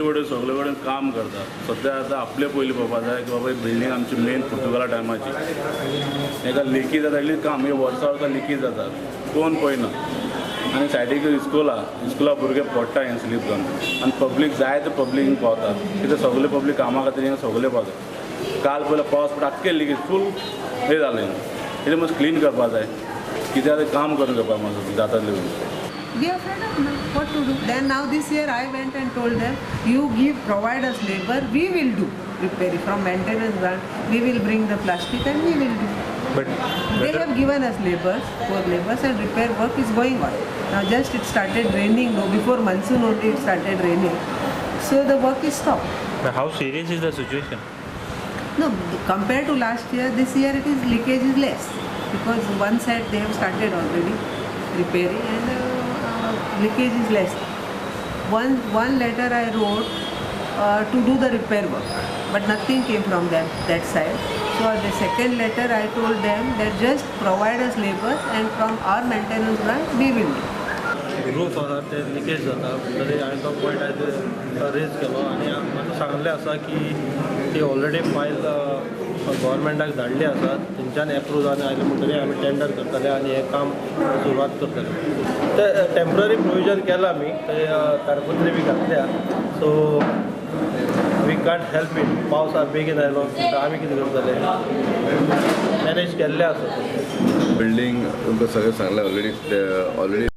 कडेन सगळे कडेन काम करता. सद्या आतां आपले पयलीं पळोवपा जाय की बाबा बिल्डींग आमची मेन पुर्तुगाला टायमाची, ताका लिकेज जाता इतली काम हे वर्सा वर्सा लिकेज जाता, कोण पळयना. आनी सायडीक इस्कोला, इस्कोला भुरगे पडटा हिंगा स्लीप जावन, आनी पब्लीक जाय ते पब्लीक हिंगा पावतात, कित्याक सगळे पब्लीक कामा खातीर हिंगा सगळे पावतात. काल पयलो पावस पडटा, आख्खे लिकेज फूल हें जालें. कितें मातशें क्लीन करपा जाय, कित्याक ते काम करून घेवपा मातसो जाता तितलें. We are fed up now. What to do? Then now this year I went and told them, you give, provide us labor, we will do repair from maintenance grant. We will bring the plastic and we will do. But They have given us labors, four labors, and repair work is going on. Now just it started raining, no, before monsoon only it started raining. So the work is stopped. But how serious is the situation? No, compared to last year, this year it is leakage is less because one side they have started already repairing and leakage is less. One letter I wrote to do the repair work, but nothing came from them that side. So the second letter I told them that just provide us labors and from our maintenance grant we will do. Roof आसा ते leakage जाता तरी हांवें तो point आयज rays केलो आनी म्हाका सांगलें आसा की ती ऑलरेडी फायल गव्हर्मेंटाक धाडली आसा, तेंच्यान एप्रूव जावन आयलें म्हणटकीर आमी टेंडर करतले आनी हें काम सुरवात करतले. ते टेंपररी प्रोविजन केलां आमी, थंय ताडपत्री बी घातल्या, so we can't help it. पावस बेगीन आयलो तर आमी कितें करतले, मॅनेज केल्लें आसा. बिल्डींग तुमकां सगळें सांगलें ऑलरेडी, ऑलरेडी.